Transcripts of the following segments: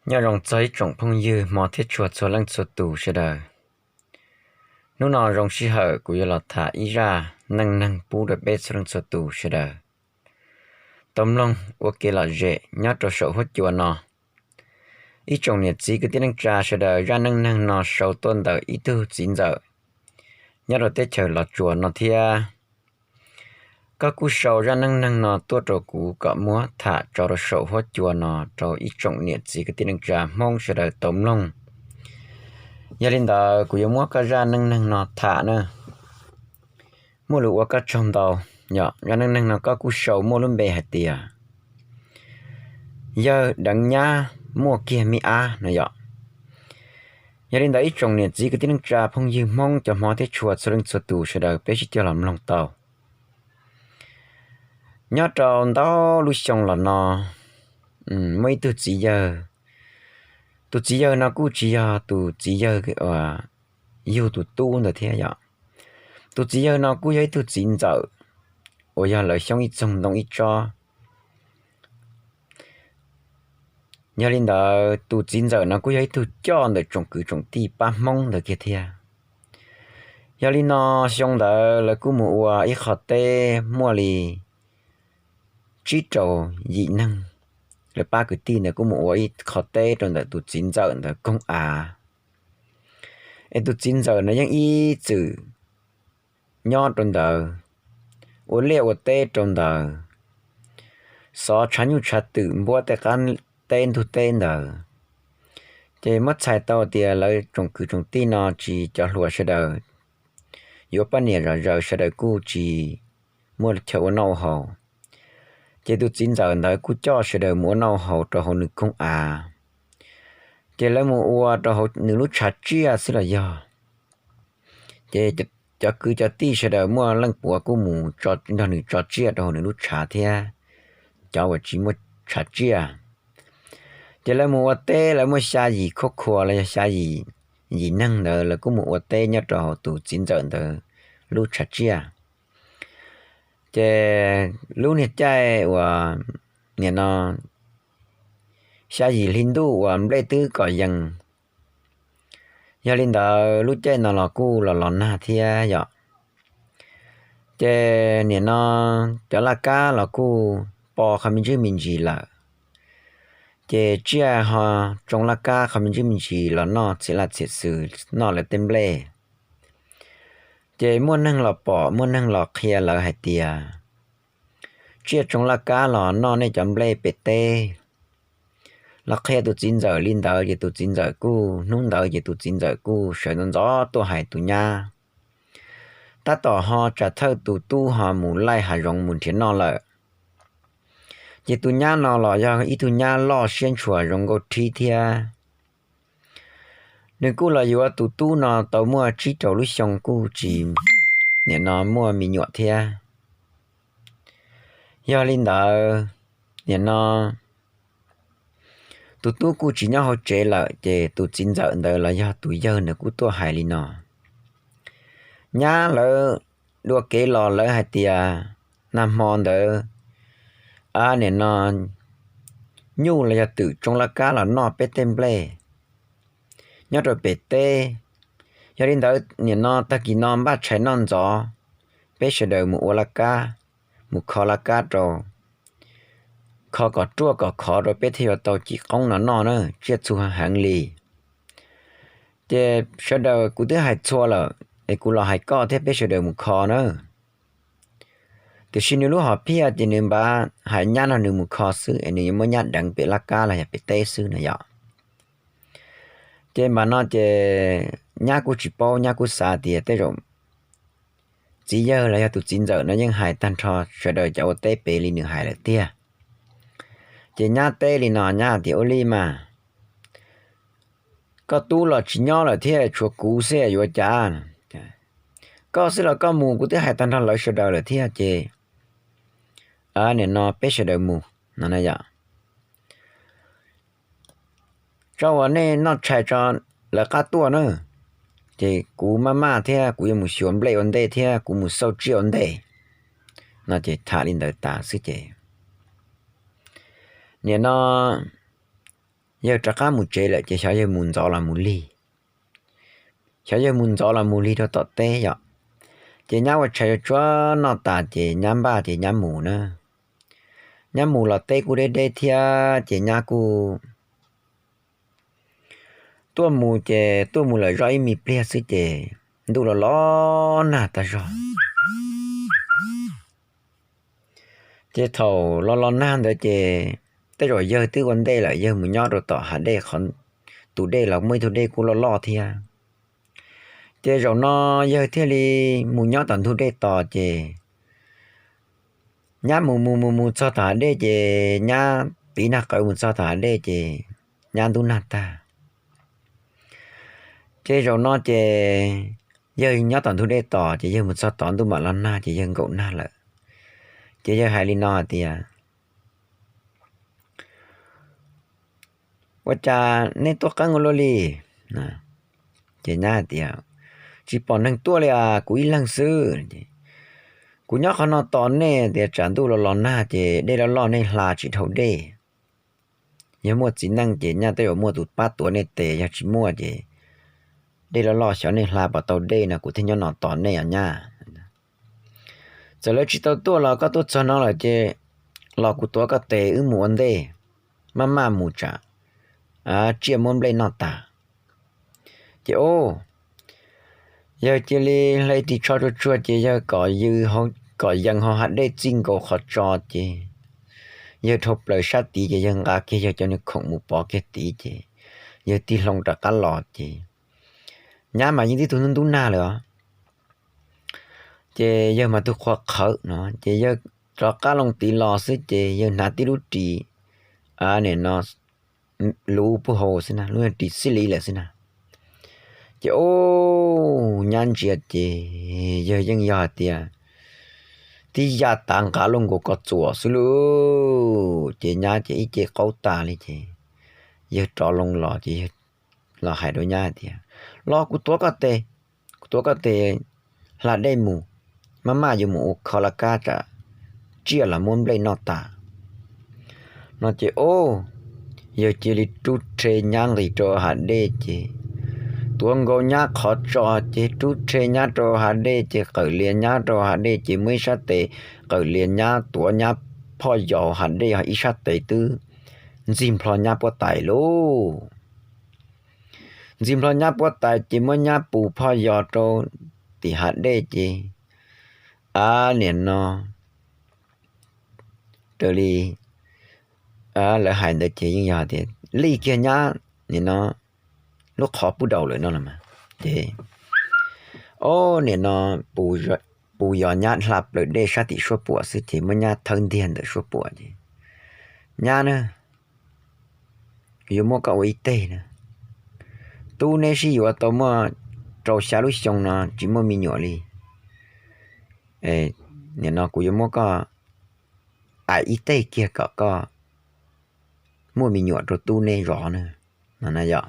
Nyob zoo txog ib tsoom phooj ywg hmov thiab tshua txhua leej txhua tus sawv daws. Hnub no zoo sij hawm kuv yuav los tham ib zaj neej neeg pub rau peb txhua leej txhua tus sawv daws tau mloog ua kev lom zem nyob rau saum huab cua no. Ib tsoom niam txiv kwv tij neej tsa sawv daws, zaj neej neeg no sau tuaj ntawm ib tug txiv ntxawm nyob rau teb chaws Los Tsuas no thiab. Koj kuj sau zaj neej neeg no tuaj rau kuv kom muab tham tso rau saum huab cua no rau ib tsoom niam txiv kwv tij neej tsa Hmoob sawv daws tau mloog. Yog li ntawd kuv yuav muab koj zaj neej neeg no tham na. Muaj lus ua koj tsaug ntau. Yog zaj neej neeg no koj kuj sau muaj lub npe hais tias yawg deev nyab muaj kiag me ab no yom. Yog li ntawd ib tsoom niam txiv kwv tij neej tsa phooj ywg Hmoob cov hmov thiab tshua txhua leej txhua tus sawv daws peb sib cog los mloog tau. Nyob rau ntau lub xyoo los no, muaj ib tug txiv yawg. Tus txiv yawg no kuj tsis yog tus txiv yawg yug tus tub ntawd thiab yom. Tus txiv yawg no kuj yog ib tug txiv ntxawm uas yog lawv xyoob ib txoog ntoo ib tsob. Yog li ntawd tus txiv ntxawm no kuj yog ib tug coj ntawm tsoom kwv tsoom tij pab Hmoob ntawd kiag thiab. Yog li no xyoo ntawd lawv kuj mus ua ib qho teb muaj li tsib rau yim neeg. Lawv pab kwv tij ntawd kuj mus ua ib qho teb rau ntawm tus txiv ntxawm ntawd koog av. Es tus txiv ntxawm no yeej ib txwm nyob rau ntawd, ua liaj ua teb rau ntawd, xov tshav nyuj tshav twm npuab tej qab teb ntug teb ntawd. Ces muab txhais tau tias lawv tsoom kwv tsoom tij no tsis cov hluas sawv daws, yuav poj niam zom zaws sawv daws kuj tsis muaj chaw ua noj ua haus. Ces tus txiv ntxawm ntawd kuj coj sawv daws mus ua noj ua haus rau hauv nws koog av. Ces lawv mus ua rau hauv nws lub tshav tsiaj xwb los yog. Ces cov kwv cov tij sawv daws muaj leej puav kuj mus nrog nws tso tsiaj rau hauv nws lub tshav thiab cov uas tsis muaj tshav tsiaj. Ces lawv mus ua teb, lawv muaj xya yim khuab khua los yog xya yim, yim neeg ntawd lawv kuj mus ua teb nyob rau hauv tus txiv ntxawm ntawd lub tshav tsiaj. Ces lub niag caij uas nim no xya yim hli ntuj uas nplej twb kom yees. Yog li ntawd lub caij no los kuj los los nag thiab yom. Ces nim no cov laj kab los kuj po qhov me ntsis me ntsis lawm. Ces tsiaj ho tsoo laj kab qhov me ntsis me ntsis los noj txhia laj txhia xwm noj lawv tej nplej. Ces muaj neeg los pom, muaj neeg los qhia lawv hais tias tsiaj tsoo laj kab los noj nej cov nplej pem teb. Los qhia tus txiv ntxawm li ntawd ces tus txiv ntxawm kuj, hnub ntawd ces tus txiv ntxawm kuj sawv ntxov ntxov tuaj hais tus nyab. Tab tom ho tsam thawj tus tub ho mus laij hav zoov mus nrhiav noj lawm. Ces tus nyab no los yog ib tug nyab loj siab ntshua zoo nkauj rhib thiab. Nws kuj los yuav tus tub no tau muaj tsib rau lub xyoo kuj tsis, nim no muaj me nyuam thiab. Yog li ntawd, nim no tus tub kuj tsis nyob hauv tsev lawm ces tus txiv ntxawm ntawd los yog tus yawg ntawd kuj tuaj hais li no. Nyab, lawv dua kev los lawv hais tias nag hmo ntawd, a, nim no nyuj los yog twm tsoo laj kab los noj peb tej nplej nyob rau pem teb. Yog li ntawd nim no tag kis no npaj tshais noj ntxov, peb sawv daws mus ua laj kab, mus kho laj kab rau, kho kom ruaj kom khov rau peb thiaj yuav tau cim qoob no noj na, tsiaj txhu heev li. Ces sawv daws kuv twb hais txhua lawm es kuv los hais koj thiab, peb sawv daws mus kho na. Tiam sis nws lub hom phiaj ces nws npaj hais nyab nrog nws mus kho xwb es nws yuav muab nyab deev pem laj kab los yog pem teb xwb no yom. Ces npaj no ces nyab kuj tsis paub, nyab kuj xav tias tej zaum txiv yawg los yog tus txiv ntxawm no yeej hais tag nrho sawv daws cov ua teb pem li nws hais lawm tiag. Ces nyab teb li no, nyab tias, ua li mas koj tub los tsis nyob lawm thiab, tshuav kuv xwb yuav cas. Koj xwb los koj mus, kuv twb hais tag nrho lawv sawv daws lawm thiab ces nim no peb sawv daws mus no na yom. Tso uas nej noj tshais tso, lawv qab tuaj na. Ces kuv maj maj thiab kuv yuav mus xyuas nplej ua ntej thiab kuv mus xauj tsiaj ua ntej no. Ces tham li ntawd tas xwb ces nim no yawg rov qab mus tsev lawm ces xyov yawg mus ntxov los mus lig. Xyov yawg mus ntxov los mus lig rau tom teb yom. Ces nyab ua tshais tsuag noj tas ces nyab npaj ces nyab mus na. Nyab mus los teb kuj deb deb thiab ces nyab kuj tuaj mus ces tuaj mus lawm zoj ib me pliag xwb ces ntuj los los nag tag zog. Ces thaum los los nag ntawd ces tej zaum yawg twb ua ntej lawm, yawg mus nyob rau tom hav dej qhov, tus dej los muaj ib tug dej kuj loj loj thiab. Ces zaum no yawg thiaj li mus nyob tom ntug dej tos ces nyab mus mus mus mus txog tom hav dej ces nyab tiv nag qawv mus txog tom hav dej ces nyab ntub nag tag. Ces zaum no ces yawg nyob tom ntug dej tos ces yawg mus txog tod ntuj mam los nag ces yawg nkaum nag lawm. Ces yawg hais li no hais tias, Ua cas nej tuaj qeeb ua luaj li? Ces nyab hais tias, Tsis pom neeg tuaj li as, kuv ib leeg xwb. Kuv nyob qhov no tos nej tias tsam ntuj los los nag ces dej loj loj nej hla tsis dhau dej. Yog muaj txiv neej ces nyaj tej zaum muaj tus pab tuav nej tes, yog tsis muaj ces dej loj loj xyov nej hla puas tau dej no, kuv thiaj nyob no tos nej os nyab. Txawm lawv tsis tau tuaj los koj tuaj txog no lawm ces los kuv tuav koj tes wb mus ua ntej, maj maj mus tsam tsiaj muab nplej noj tas. Ces o, yawg cia li hle ris tsho tsuag tsuag ces yawg kom yees hauv hav dej txij nkaus qhov tso ces yawg dhau plaws sab tid ces yawg nqa kiag yawg cov niag khoom mus pov kiag tid ces yawg tig hlo rov qab los ces nyab mas yeej tib tug ntub ntub nag lawm os. Ces yawg mas tug qhuav qhawv no ces yawg rov qab loo tid los xwb ces yawg hnav tib lub ris, nim no luv puag hau xwb na, lub ris xij li lawm xwb na. Ces o, nyab ntsia ces yawg yeej yog hais tias tib yaj tav nqa luaj nkaus ko txuas xwb lauj. Ces nyab ces ib ce qaug tas li ces yawg rov loo los ces yawg los hais rau nyab hais tias, Los kuv tuav koj tes, kuv tuav koj tes hla dej mus, maj maj yuav mus ua kho laj kab tsam tsiaj los muab nplej noj tas. No ces o, yawg cia li rub rhe nyab nqis rau hav dej ces tuav nkaus nyab qhov tso ces rub rhe nyab rau hav dej ces qawm lias nyab rau hav dej ces muab ib sab tes qawm lias nyab, tuav nyab phoj yos hav dej, ib sab tes twb ntxig nplho nyab puab tais lauj. Ntxig nplho nyab puab tais ces muab nyab pus phoj yos rau tim hav dej ces, a, nim no raws li lawv hais ntawd ces yeej yog tias lij kiag nyab nim no lub qhov pub daus lawm no los mas. Ces o, nim no pus yos nyab hla plaws dej sab tim suab puam xwb ces muab nyab thawb ntiag ntawm suab puam ces, Nyab na, yuav muab koj ua ib teg na. Tub neb sib yuav tau muaj rau xya lub xyoo no tsis muaj me nyuam li. Nim no kuv yuav muab koj aim ib teg kiag kom koj muaj me nyuam rau tub neb zov na. No na yom.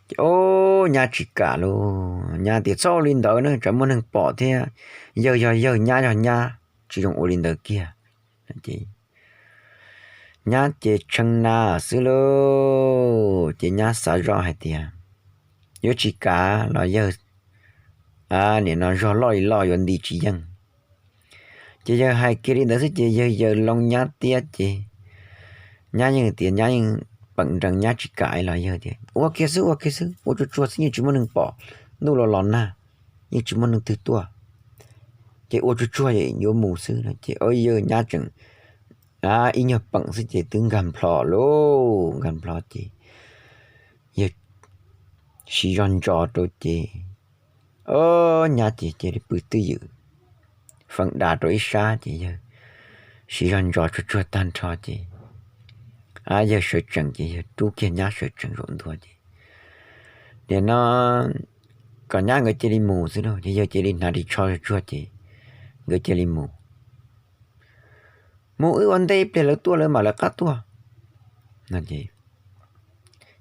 Ces o, nyab tsis kam lauj, nyab tias, Txhob ua li ntawd na, tsam muaj neeg pom thiab. Yawg yog yawg, nyab yog nyab, tsis zoo ua li ntawd kiag. Nyab ces tshee na xwb lauj. Ces nyab xav zoj hais tias yuav tsis kam los yawg nim no zog loj li loj yuav nti tsis yeej. Ces yawg hais kiag li ntawd xwb ces yawg yaws loo nyab tiab ces nyab yeej tias nyab yeej peem nrees nyab tsis kam los yawg tias, Ua kiag xwb, ua kiag xwb, ua tsuag tsuag xwb, yeej tsis muaj neeg pom, ntuj los los nag, yeej tsis muaj neeg twg tuaj, ces ua tsuag tsuag yuav mus xwb no ces o, yawg nyab tseem ib nyuag peem xwb ces twb nkag nplho lauj, nkag nplho ces yawg siv zog ntso rau ces o, nyab ces cia li pw twj ywm, feem da rau ib sab ces yawg siv zog ntso tsuag tsuag tag nrho ces yawg sawv tsees ces yawg rub kiag nyab sawv tsees zaum ntua ces nim no kom nyab nkawd cia li mus xwb lauj, ces yawg cia li hnav ris tsho tsuag tsuag ces nkawd cia li mus. Mus wb ua ntej ib pliag lawv tuaj lawv mam lawv qab tuaj.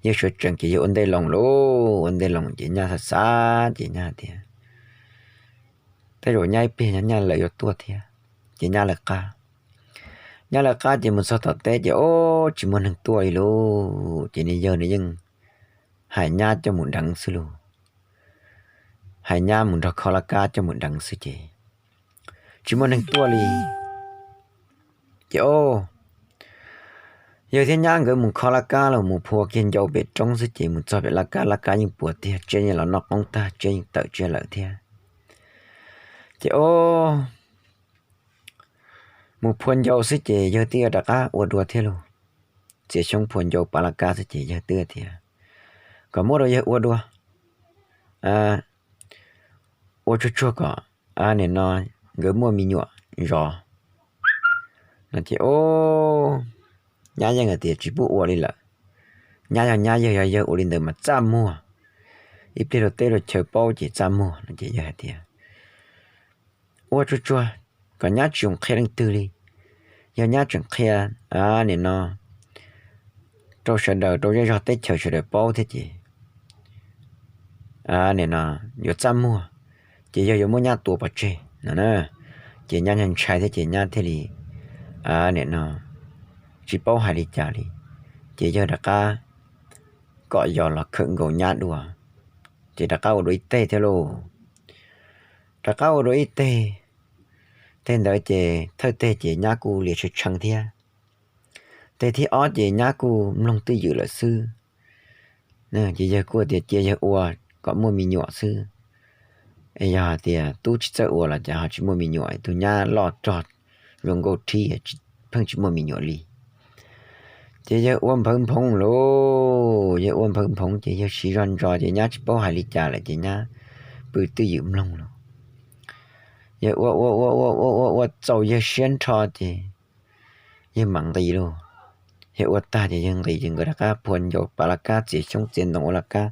Yawg sawv tsees ces yawg ua ntej loo lauj, ua ntej loo ces nyab xav xav ces nyab tias, Tej zaum nyab ib pliag nyab lawv yuav tuaj thiab, ces nyab lawv qab. Nyab lawv qab ces mus txog tom teb ces ob tsis muaj neeg tuaj li lauj. Ces niag yawg nws yeej hais nyab coj mus deev xwb lauj, hais nyab mus nrog kho laj kab coj mus deev xwb ces tsis muaj neeg tuaj li. Ces ob, yawg thiab nyab nkawd mus kho laj kab los mus phua kiag ncau pem roob xwb ces mus txog pem laj kab, laj kab yeej puas tiag, tsiaj yeej los noj qoob tag, tsiaj yeej tawm tsiaj lawm thiab. Ces ob, mus phua ncau xwb ces yawg twb rov qab ua dua thiab lauj. Txiav xyoob phua ncau pav laj kab xwb ces yawg twb tias kom muab rau yawg ua dua, ua tsuag tsuag kom nim no nkawd muaj me nyuam zov no ces ob, nyab yeej hais tias tsis pub ua li lawm. Nyab yog nyab, yawg yog yawg, ua li ntawd mas txaj muag, ib pliag rau teb rau chaw paub ces txaj muag no ces yawg hais tias ua tsuag tsuag kom nyab tsis txhob qhia leej twg li. Yog nyab tseem qhia nim no rau sawv daws, rau zej zog teb chaws sawv daws paub thiab ces nim no yuav txaj muag, ces yawg yuav muab nyab tua pov tseg no na. Ces nyab ntshai thiab ces nyab thiaj li nim no tsis paub hais li cas li. Ces yawg rov qab kom yos los khawm nkaus nyab dua, ces rov qab ua dua ib teg thiab lauj. Rov qab ua dua ib teg, teg ntawd ces thawj teg ces nyab kuj lias tshee tshee thiab. Teg thib ob ces nyab kuj mloog twj ywm lawm xwb. Ces yawg kuj tias cia yawg ua kom muaj me nyuam xwb. Yog hais tias tub tsis txawj ua los ces ho tsis muaj me nyuam, tus nyab loj rog zoo nkauj rhib pheej tsis muaj me nyuam li. Ces yawg ua nphawv nphoov lauj, yawg ua nphawv nphoov ces yawg siv zog ntso ces nyab tsis paub hais li cas lawm ces nyab pw twj ywm mloog lauj. Yawg ua ua ua ua ua ua ua txaus yawg siab nrho ces yawg mam nqis lauj. Yawg ua tag ces yawg nqis ces nkawd rov qab phua ncau pav laj kab, txiav xyoob txiav ntoo ua laj kab.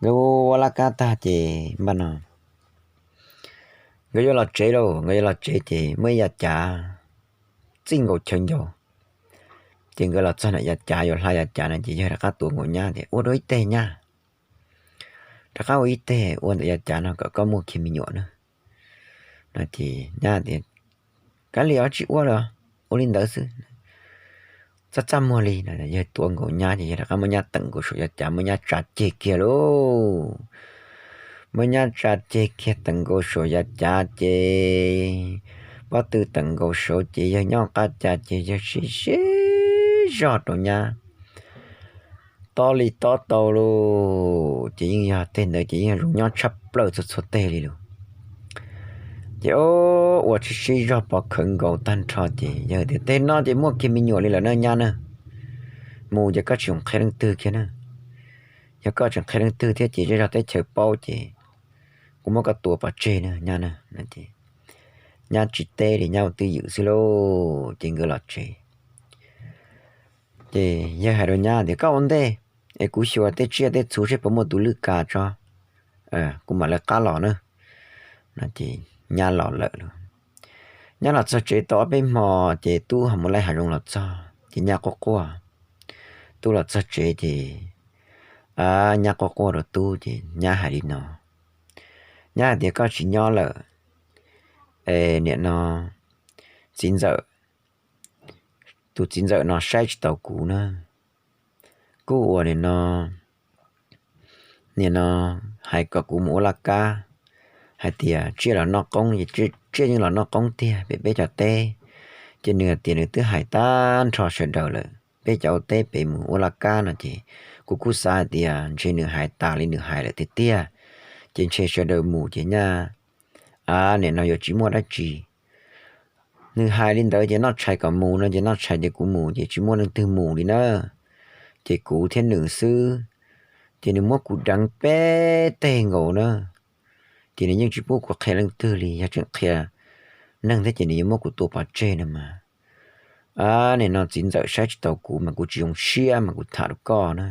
Nkawd ua laj kab tag ces npaj no nkawd yuav los tsev lauj. Nkawd yuav los tsev ces muaj ib yav cav txij nkaus chaw ncau. Ces nkawd los txog nram yav cav yuav hla yav cav no ces yawg rov qab tuav nkaus nyab tias ua dua ib teg nyab, rov qab ua ib teg ua ntawm yav cav no kom koj muaj kiag me nyuam na. No ces nyab tias kav liam, tsis ua lawm, ua li ntawd xwb, txaj txaj muag li. Yawg tuav nkaus nyab ces yawg rov qab muab nyab teem nkaus saum yav cav, muab nyab tsa ceg kiag lauj. Muab nyab tsa ceg kiag teem nkaus saum yav cav ces pob tw teem nkaus saud ces yawg nyob qab cav ces yawg siv siv zog rau nyab tob li tob tau lauj. Ces yeej yog teg ntawd ces yeej zoo nyob tshaj plaws txhua txhua teg li lauj. Ces ua siv siv zog pov khawv nkaus tag nrho ces yawg tias teg no ces muaj kiag me nyuam li lawm na nyab na. Mus ces koj tsis txhob qhia leej twg kiag na. Yog koj tseem qhia leej twg thiab ces zej zog teb chaws paub ces kuv muab koj tua pov tseg na nyab na. Nyab tsis teb li, nyab ua twj ywm xwb lauj. Ces nkawd los tsev. Ces yawg hais rau nyab tias koj ua ntej es kuv xyuas tej tsiaj tej txhu seb puas muaj tus lwj kas tso, kuv mam lawv qab los na. No ces nyab los lawm lauj. Nyab los txog tsev tau ob peb hmo ces tub ho mus laij hav zoov los txog ces nyab quaj quaj. Tub los txog tsev ces nyab quaj quaj rau tub ces nyab hais li no, nyab hais tias koj tsis nyob lawm es nim no txiv ntxawm, tus txiv ntxawm no saib tsis taus kuv na. Kuj ua nim no, nim no hais kom kuv mus ua laj kab, hais tias tsiaj los noj qoob, tsiaj yeej los noj qoob tiag pem peb cov teb. Ces nws hais tias nws twb hais tag nrho sawv daws lawm, peb cov ua teb pem mus ua laj kab no ces kuv kuj xav hais tias ntshe nws hais tas li nws hais lawm tiag tiag. Ces ntshe sawv daws mus ces nyaj, a, nim no yuav tsis muaj dab tsi. Nws hais li ntawd ces noj tshais kom mus no ces noj tshais ces kuv mus ces tsis muaj leej twg mus li na. Ces kuv thiab nws xwb, ces nws muab kuv deev peb teg nkaus na. Ces nws yeej tsis pub kuv qhia leej twg li, yog tseem qhia neeg thiab ces nws yuav muab kuv tua pov tseg no mas. A, nim no txiv ntxawm saib tsis taus kuv mas kuv tsis zoo siab mas kuv tham rau koj na,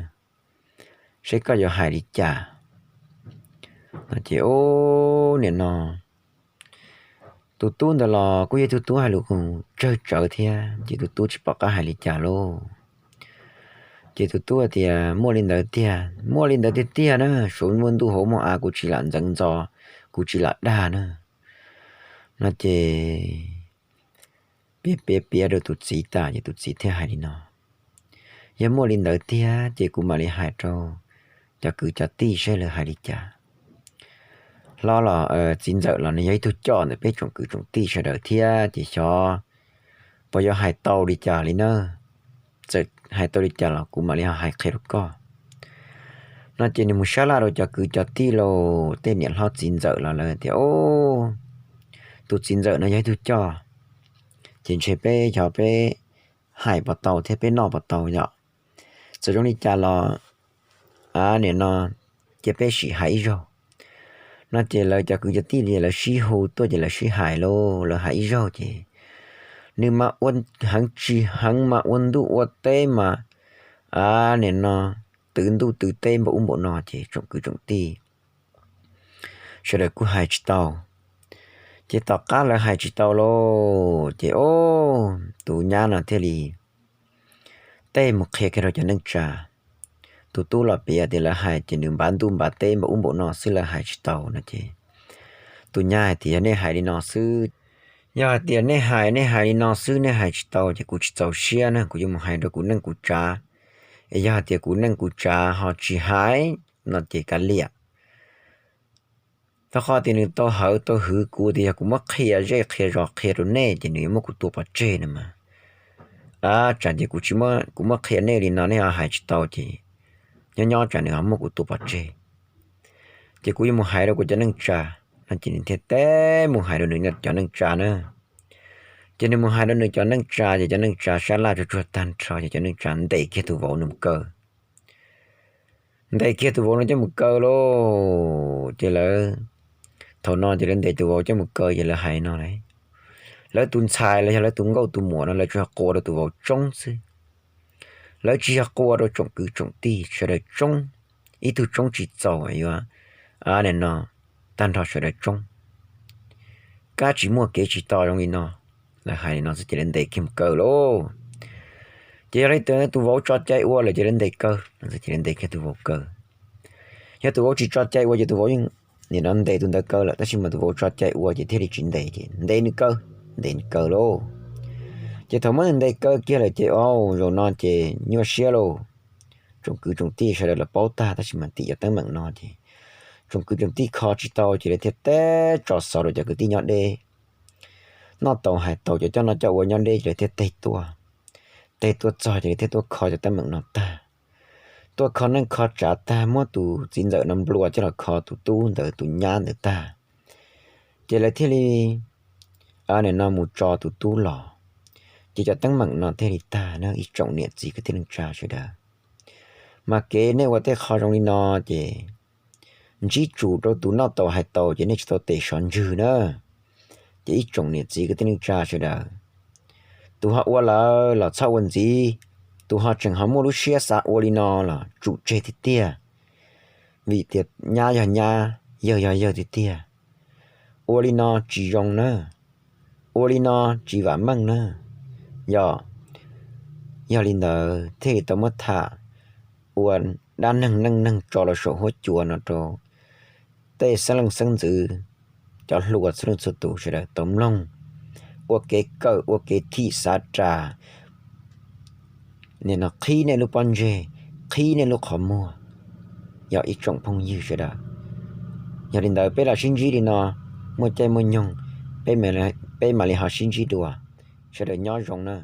seb koj yuav hais li cas. Ces, o, nim no tus tub ntawd los kuj yog tus tub hais lus tsawg tsawv thiab ces tus tub tsis pom qab hais li cas lauj. Ces tus tub hais tias muaj li ntawd tiag, muaj li ntawd tiag tiag na, suav muaj ntuj hauv muaj av kuv tsis lam ntxeev ntxo, kuv tsis lam dag na. No ces piav piav piav rau tus txiv tas ces tus txiv thiaj hais li no: Yog muaj li ntawd tiag ces kuv mam li hais rau cov kwv cov tij saib lawv hais li cas. Hlob los txiv ntxawm los nws yog ib tug coj ntawm peb tsoom kwv tsoom tij sawv daws thiab ces xyov puas yuav hais tau li cas li na. Txawm hais tau li cas los kuv mam li ho hais qhia rau koj. No ces nws mus sab laj rau cov kwv cov tij los tej niam hlob txiv ntxawm los lawv tias, Tus txiv ntxawm no yog ib tug coj, ces ntshe peb xyov peb hais puas tau thiab peb noj puas tau yom. Txawm zoo li cas los, a, nim no cia peb sim hais ib zaug. No ces lawv cov kwv cov tij li lawv sib hu tuaj ces lawv sib hais lauj, lawv hais ib zaug ces nws mas ua heev tsis heev mas ua ntuj ua teb mas, a, nim no twv ntuj twv teb npaum ub npaum no ces tsoom kwv tsoom tij sawv daws kuj hais tsis tau. Ces tom qab lawv hais tsis tau lauj ces, o, tus nyab no thiaj li tej mus qhia kiag rau cov neej tsa. Tus tub los piav tias lawv hais ces nws npav ntuj npav teb npaum ub npaum no xwb lawv hais tsis tau no ces tus nyab hais tias, Yog nej hais li no xwb, yog hais tias nej hais nej hais li no xwb nej hais tsis tau ces kuv tsis txaus siab na, kuv yuav mus hais rau kuv neej kuv tsav. Es yog hais tias kuv neej kuv tsav ho tsis hais no ces kav liam. Rau qhov tias nws tau hawv tau hwv kuv tias yog kuv muab qhia zej qhia zos qhia rau nej ces nws yuav muab kuv tua pov tseg no mas. A, tsam ces kuv tsis, kuv muab qhia nej li no nej ho hais tsis tau ces nyob nyob tsam nws ho muab kuv tua pov tseg. Ces kuv yuav mus hais rau kuv cov neej tsa. No ces nws thiaj teb mus hais rau nws cov neej tsa na. Ces nws mus hais rau nws cov neej tsa ces cov neej tsa sab laj tsuag tsuag tag nrho ces cov neej tsa ntes kiag tus vauv nws mus kaw. Ntes kiag tus vauv no coj mus kaw lauj. Ces lawv, thaum no ces lawv ntes tus vauv coj mus kaw ces lawv hais no, lawv tus ntxhais los yog lawv tus nkauj tus muam no lawv tsuas yog qua rau tus vauv tsoob xwb. Lawv tsis yog qua rau tsoom kwv tsoom tij sawv daws tsoob, ib tug tsoob tsis txaus yuav, a, nim no tag nrho sawv daws tsoob. Kab tsis muaj kev tsis tau zoo li no. Lawv hais li no xwb ces lawv ntes kiag mus kaw lauj. Ces yog li tus vauv tso cai ua lawm ces lawv ntes kaw, ces lawv ntes kiag tus vauv kaw. Yog tus vauv tsis tso cai ua ces tus vauv yeej nim no ntes tus ntawd kaw lawm, tab sis mas tus vauv tso cai ua ces thiaj li tsis ntes ces ntes nws kaw, ntes nws kaw lauj. Ces thaum muab nws ntes kaw kiag lawm ces, o, zaum no ces nyuaj siab lauj. Tsoom kwv tsoom tij sawv daws los paub tag tab sis mas tim cov teeb meem no ces tsoom kwv tsoom tij kho tsis tau ces lawv thiaj teb tso xov rau cov kwv tij nyob deb. Noj tau hais tau cov coj noj coj ua nyob deb ces lawv thiaj teg tuaj. Teg tuaj txog ces lawv thiaj tuaj kho cov teeb meem no tag. Tuaj kho neej kho tsav tag muab tus txiv ntxawm no nplua coj los kho tus tub ntawd tus nyab ntawd tag. Ces lawv thiaj li, a, nim no mus tso tus tub los. Ces cov teeb meem no thiaj li tag na ib tsoom niam txiv kwv tij neej tsa sawv daws. Mas kev nej ua tej qho zoo li no ces ntsib tsum rau tus noj tau hais tau ces nej tsis tau tes sov ntswg na. Ces ib tsoom niam txiv kwv tij neej tsa sawv daws, tus ho ua lawm los txhob ua ntxiv, tus ho tseem ho muaj lub siab xav ua li no los tsum tseg tiag tiag. Vim tias nyab yog nyab, yawg yog yawg tiag tiag. Ua li no tsis zoo na, ua li no tsis vam meej na. Yog, yog li ntawd thiaj li tau muab tham ua dab neeg neej neeg tso los saum huab cua no rau tej xeeb leej xeeb ntxwv, cov hluas txhua leej txhua tus sawv daws tau mloog, ua kev kawm ua kev thim xav ras, nim no qhib nej lub pob ntseg, qhib nej lub qhov muag. Yog ib tsoom phooj ywg sawv daws, yog li ntawd peb los sib ntsib li no, muaj caij muaj nyoog peb mam li ho sib ntsib dua. Sawv daws nyob zoo na.